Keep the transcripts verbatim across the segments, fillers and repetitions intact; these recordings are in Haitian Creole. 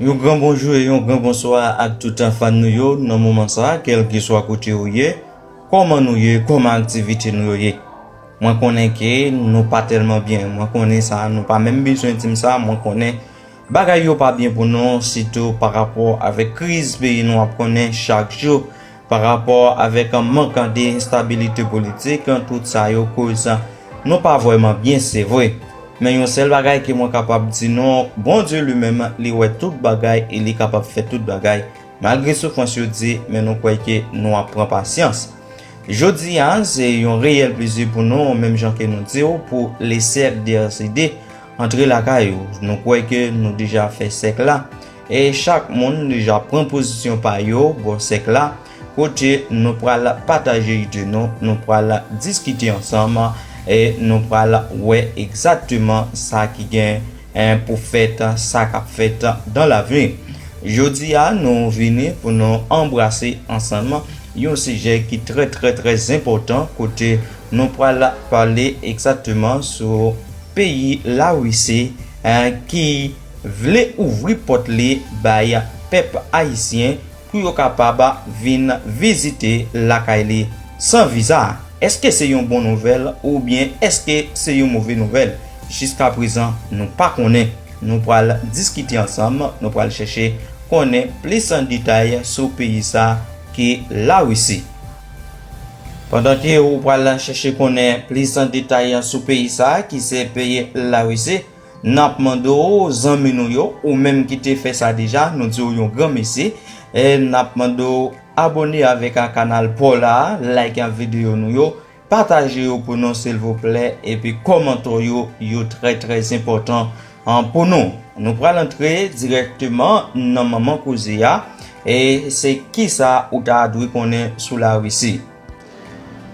Yon gran bonjou e yon gran bonswa ak tout fan nou yo nan moman sa, kèlkeswa kote ou ye, kòman nou ye, kòman aktivite nou yo ye. Mwen konnen ke nou pa tèlman byen, mwen konnen sa, nou pa menm bezwen di m sa, mwen konnen bagay yo pa byen pou nou, sitou pa rapò avèk kriz peyi nou ap konnen chak jou, pa rapò avèk mank de estabilite politik, tout sa yo koz nou pa vrèman byen, se vre. Men yon sèl bagay ke mwen kapab di nou, Bondye li menm, li wè tout bagay e li kapab fè tout bagay. Malgre soufrans yo di, men nou kwè ke nou ap pran pasyans. Jodi a, se yon reyèl plezi pou nou, menm jan ke nou di w, pou le cercle des aidés antre lakay ou. Nou kwè ke nou deja fè sèk la. E chak moun deja pran pozisyon pa yo bò sèk la, kote nou pral pataje ide nou, nou pral diskite ansanm, e nou pral wè egzakteman sa ki gen, en, pou fèt, sa k ap fèt dans l'avenir. Jodi a, nou vini pou nou anbrase ansanm yon sijè ki trè, trè, trè enpòtan, kote nou pral pale egzakteman sou peyi Larisi, en, ki vle ouvri pòt li bay pèp ayisyen pou yo kapab vin vizite lakay li san viza. Èske se yon bon nouvèl oubyen èske se yon move nouvèl? Jiskaprezan, nou pa konnen. Nou pral diskite ansanm, nou pral chèche konnen plis an detay sou peyi sa ki Larisi. Pandan ke ou pral chèche konnen plis an detay sou peyi sa ki se peyi Larisi, n ap mande w, zanmi nou yo, ou menm ki te fè sa deja, nou di w yon gran mèsi. E n ap mande w abòne avèk a kanal pa w la, like videyo nou yo, pataje yo pou nou silvouplè, epi kòmantè yo, yo trè, trè enpòtan, an, pou nou. Nou pral antre dirèkteman nan manman koze a, e se kisa ou ta dwe konnen sou Larisi.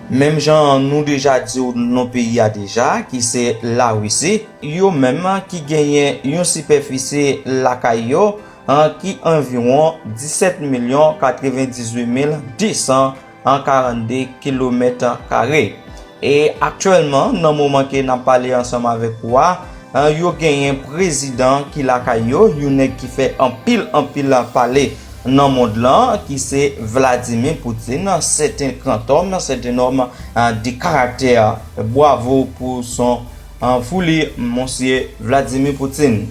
Menm jan nou deja di w non peyi a deja, ki se Larisi, yo menm ki genyen yon sipèfisi lakay yo, an, ki anviwon disèt milyon katrevendizuit mil de san karannde kilomèt kare. E aktyèlman, nan moman ke n ap pale ansanm avèk ou a, an, yo genyen prezidan ki lakay yo, yon nèg ki fè anpil, anpil pale nan mond lan, ki se Vladimir Putin, c'est un grand homme, c'est un homme, an, de caractère. Bwavo pou son, an, foli, Monsye Vladimir Putin.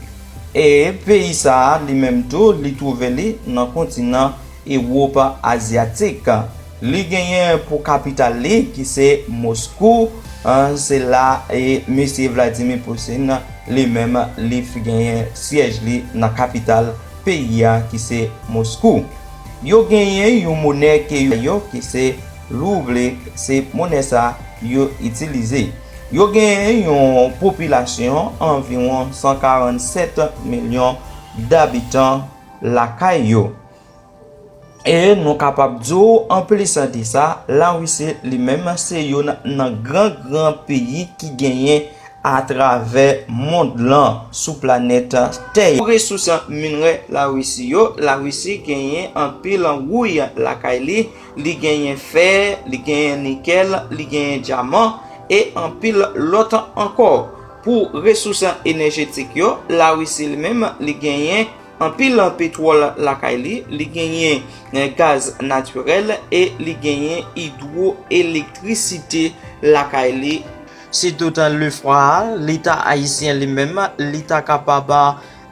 E peyi sa a, li menm tou, li twouve li nan kontinan Ewòp azyatik. Li genyen pou kapital li, ki se Moskou. An, se la, e, Mesye Vladimir Putin, li menm, li f-, genyen syèj li nan kapital peyi a, ki se Moskou. Yo genyen yon monè ke yo, yo, ki se rouble, se monè sa yo itilize. Yo genyen yon popilasyon anviwon san karannsèt milyon dabitan lakay yo. E nou kapab di w, anplis de sa, Larisi li menm se youn nan gran, gran peyi ki genyen atravè mond lan sou planèt tè. Pou resous minrè Larisi yo, Larisi genyen anpil wouy lakay li, li genyen fè, li genyen nikèl, li genyen dyaman, e anpil lòt ankò. Pou resous enèjetik yo, Larisi li menm, li genyen anpil petwòl lakay li, li genyen, eh, gaz natirèl e li genyen idwoelektrisite lakay li. Si tout lefwa Leta ayisyen li menm, li ta kapab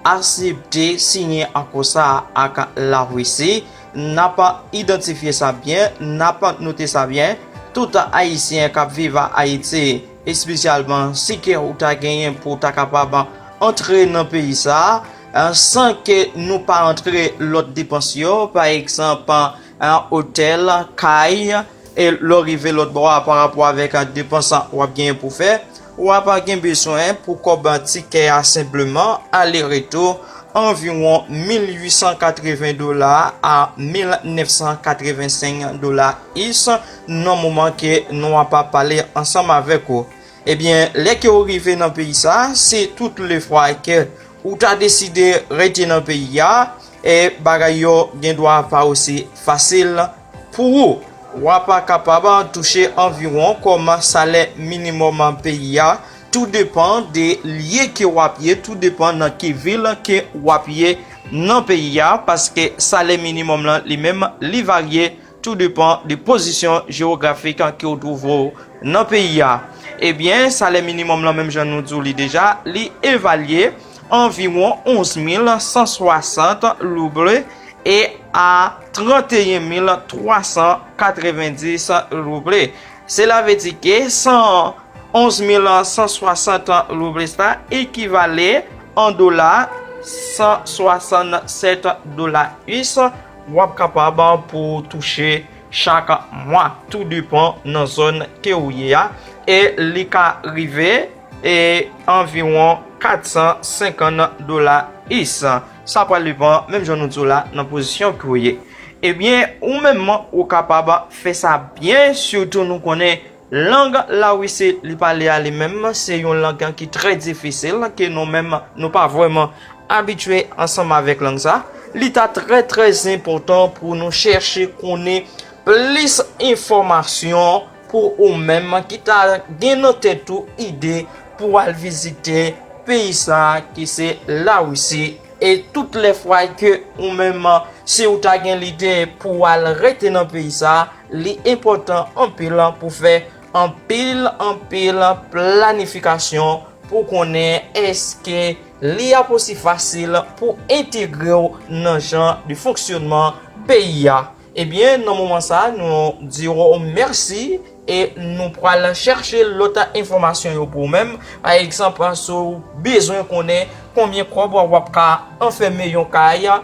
aksepte siyen akò sa ak Larisi, n ap idantifye sa byen, n ap note sa byen. Tout Ayisyen k ap viv Ayiti, espesyalman si ke ou ta genyen pou w ta kapab antre nan peyi sa a, eh, san ke nou pa antre lòt depans yo, pa egzanp, eh, otèl, kay, e lè w rive lòt bò a pa rapò avèk, eh, depans w ap genyen pou fè, w ap gen bezwen pou kòb tikè a senpleman, ale retou, anviwon mil uit san katreven dola a mil nèf san katreven senk dola is, nan moman ke nou ap pale ansanm avèk ou. Ebyen, lè ke w rive nan peyi sa, se tout lefwa ke ou ta deside rete nan peyi a, e bagay yo gen dwa pa osi fasil pou ou. W ap kapab touche anviwon kòm salè minimòm peyi a, Tou depan de lye ke w ap ye, tou depan nan ki vil ke w ap ye nan peyi a, paske salè minimòm lan li menm li varye, tou depan de pozisyon jewografik ke w twouve w nan peyi a. Ebyen, salè minimòm lan, menm jan nou di w li deja, li evalye anviwon onz mil san swasant rouble e a tranteyen mil twa san katrevendis rouble. Sela vle di ke san onz mil san swasant rouble sa ekivale an dola san swasannsèt dola U S. W ap kapab pou touche chak mwa, tou depan nan zòn ke ou ye a, e li ka rive e anviwon kat san senkant dola U S. Sa pral depan, menm jan nou di w la, nan pozisyon ke w ye. Ebyen, ou menm, ou kapab fè sa byen, sitou nou konnen lang Larisi li pale a li menm, se yon lang ki trè difisil, ke nou menm, nou pa vrèman abitye ansanm avèk lang sa. Li ta trè, trè enpòtan pou nou chèche konnen plis enfòmasyon pou ou menm ki ta gen nan tèt ou ide pou al vizite peyi sa ki se Larisi. E tout lè fwa ke ou menm, si ou ta gen lide pou al rete nan peyi sa, li enpòtan anpil pou fè anpil, anpil planifikasyon pou konnen èske li ap osi fasil pou entegre w nan jan de fonksyonman peyi a. Ebyen, nan moman sa, nou di w mèsi e nou pral chèche lòt enfòmasyon yo pou ou menm. Pa egzanp, si w bezwen konnen konbyen kòb w ap ka anfème yon kay, a,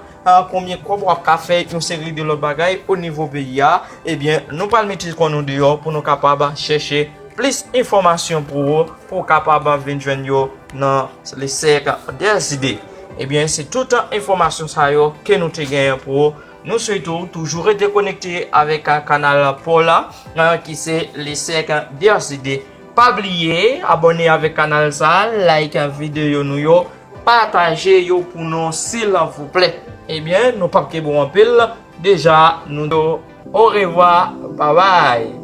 konbyen kòb w ap ka fè yon seri de lòt bagay o nivo peyi a, ebyen, nou pral mete kò nou deyò pou nou kapab chèche plis enfòmasyon pou ou, pou w kapab vin jwenn yo nan le cercle des idées. Ebyen, se tout enfòmasyon sa yo ke nou te genyen pou ou. Nou swete w toujou rete konekte avèk kanal pa w la, ki se le cercle des idées. Pa bliye abòne avèk kanal sa, like videyo nou yo, pataje yo pou nou silvouplè. Ebyen, nou p ap kenbe w anpil, deja nou di w orevwa, babay.